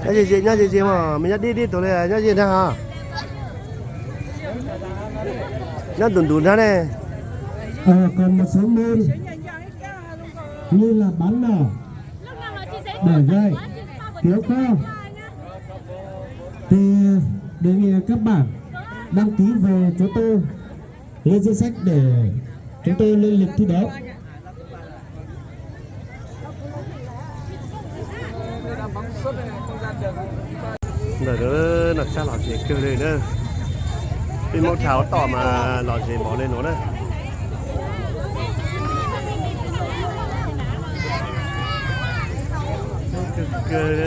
Nyob ze ze, nyob ze ze mas, me nyob dib dib tug li, nyob ze ntag hos. Nyob ntus ntus ntag ne. Còn một số môn như là bắn nỏ, đẩy gậy, kéo co thì đề nghị các bạn đăng ký về chúng tôi lên danh sách để chúng tôi lên lịch thi đấu. Ntawm no sab lom zem kawg li na. Peb Hmoob thav tom mas lom zem npaum li no na. Kawg kawg.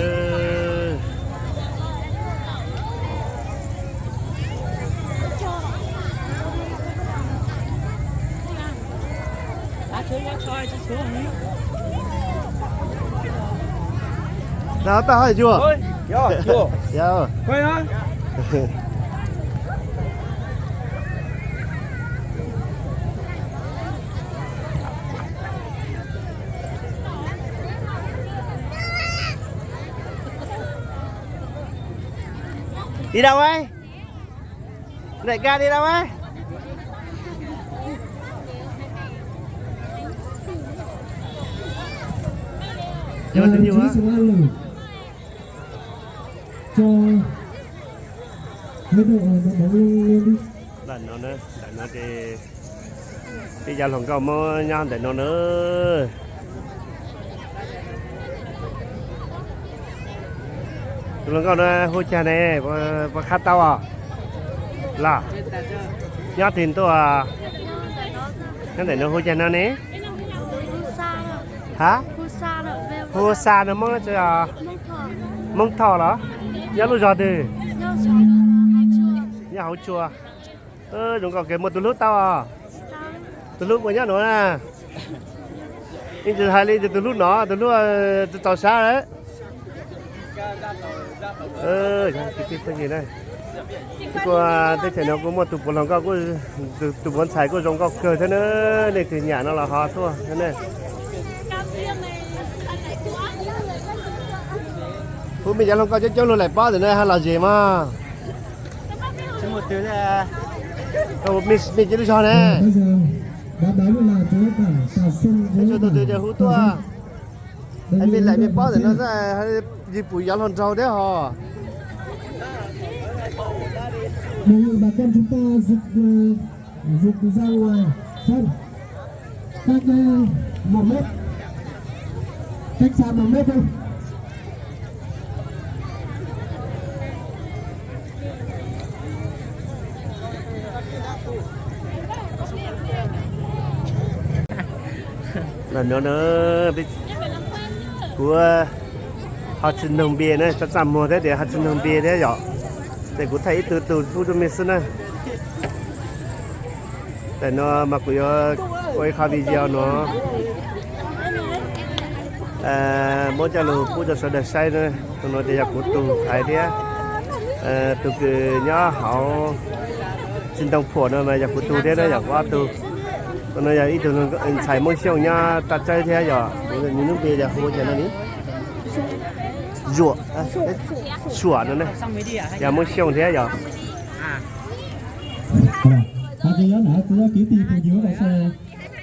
Nag tag hais cuag. Đi đâu ấy? Đại ca đi đâu ấy? Cho tí nhiêu á? Cho mấy đội ở đội bóng luôn đi. Ntawm no na, ntawm no ces peb cov hluas nkauj Hmoob nyob ntawm no na. Tus hluas nkauj no hu cas ne, puas khab tau os? Los, nyob twg tuaj? Nyob ntawm no hu cas no ne? Ha? Hu xa no Hmoob tsi os? Hmoob Thoj los? Nyob lub zos twg? Nyob hauv tshua. Zoo nkauj kawg, muaj tus hlub tau os? Tus hlub puas nyob nuav na? Yeej tsis hais li, tus hlub no, tus hlub txaus sab lawm. Kuv teb chaws no kuj muaj tus puav hluas nkauj, tus puav ntxhais kuj zoo nkauj kawg thiab na, leej twg nyam no los ho tuaj thiab na. Kuv mej cov hluas nkauj coob coob luag laim pob ntawm no hab los zem mog. Mej cia lub zog ne. Tus twg hu tuaj? Mej laim mej pob ntawm no, yig pum yov hluas nraug thiab hos. Đề nghị bà con chúng ta dịch, ờ, dịch ra ngoài sân. Cách, ờ, một mét. Cách xa một mét thôi. Ntawm no na, kuv ho tsis noog npe na, txaj txaj muag thiab tias ho tsis noog npe thiab yom. Ces kuv thaij ib tug tug pub rau mej xwb na. Ntawm no mas kuv yuav ua ib qho video no muab coj lug pub rau sawv daws saib na. Tus no ces yog kuv tus ntxhais thiab, tus kws nyob hauv tsis ntoo phuam no mas yog kuv tug thiab na, yog kuv ob tug. Tus no yog ib tug ntxhais Moob Xyooj nyob Toj Tsawb thiab yog kuv, nws lub npe yog hu ua cas no ne? Zuam, Suam no ne, yog Moob Xyooj thiab yog. Hais tias nyob na, kuv yuav kwv tij phooj ywg los sis,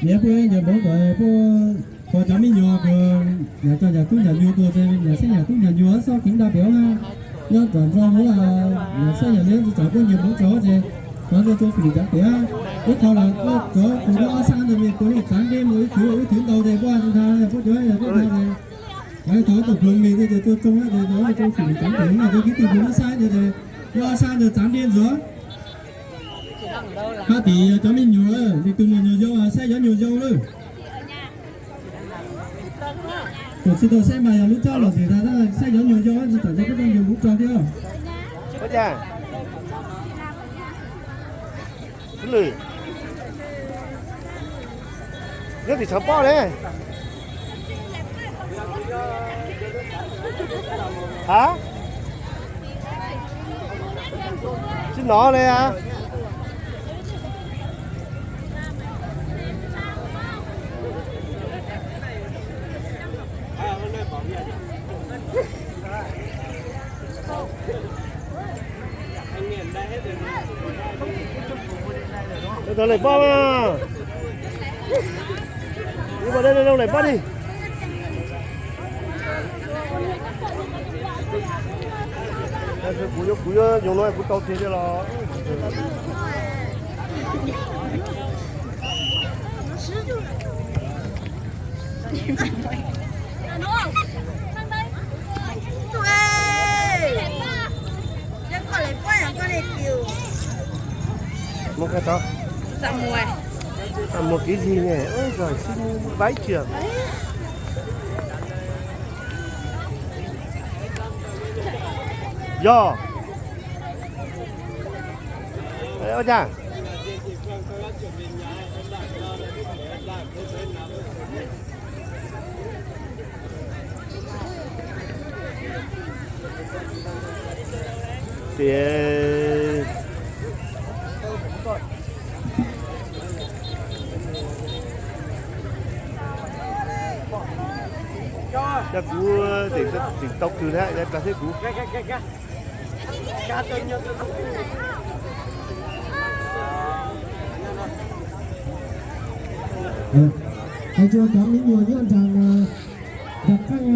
niam peb nyias npawg kom peb, kom cov me nyuam kws nyam cov nyam tub nyam nyuam tuaj ces nyam saib nyam tub nyam nyuam xob keev nrog peb na. Nyob tom nrog huv, nyam saib nyam li txawm peb nyias npawg tso ces cov ntawd tso fwm cav pem. Ib qho los cov tus lub ob sab ntawd me tus li txav dej mus ib thwv ib thwv ntau ces puab ntag, puab cov yog tub no ces tau tau ploog me thiab ces tuaj tsoo ces tau tso fwm cav pem no, cov kwv tij phooj ywg saib ntawd ces lub ob sab ntawd txav dej ntxuav. Hab tim cov me nyuam, nws tus me nyuam yau saib cov nyuam yau lawm. Tam sim tau saib mas yog lub txaj los ntxim tas, saib cov nyuam yau tsis tau cov peb cov nyuam muv tso thiab. Nyob tim tshav pob ne. Ha? Tsis hnov li a. Lawm pab, ib pab dej lawm pab di. Kuv yuav, kuv yuav yoov no kuv tau tiag tiag los. Muab qhia tau. Tau muag kiv zig ne, ib tsam sib npaib tsia. Yog. Ua cas? Tias yog kuv tseem tau kws thiab, yog tas thiab kuv. Hais rau cov me nyuam nyob nram, nram qeej,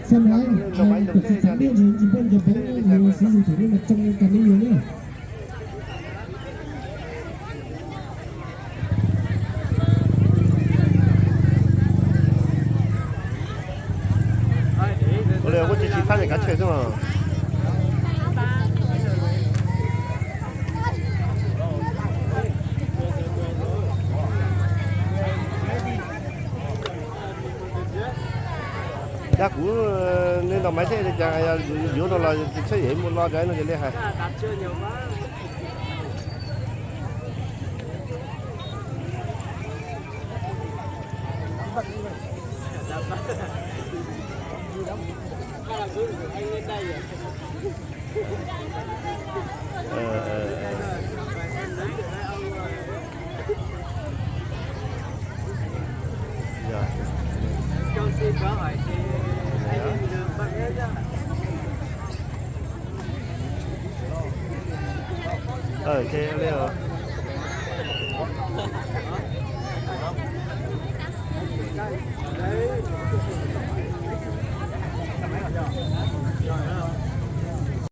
xem lawv, hais kom tsis txhob niaj ntsis nplooj nce npoov, yus xib yus thaum no mas tsoo cov me nyuam na. Ua li kuj tsis tsis fab li kav tshem xwb mas. Yog kuv, nej ntaus maiv thiab li cas, yuav no los txhawb yem mus lo rau no ces li hais.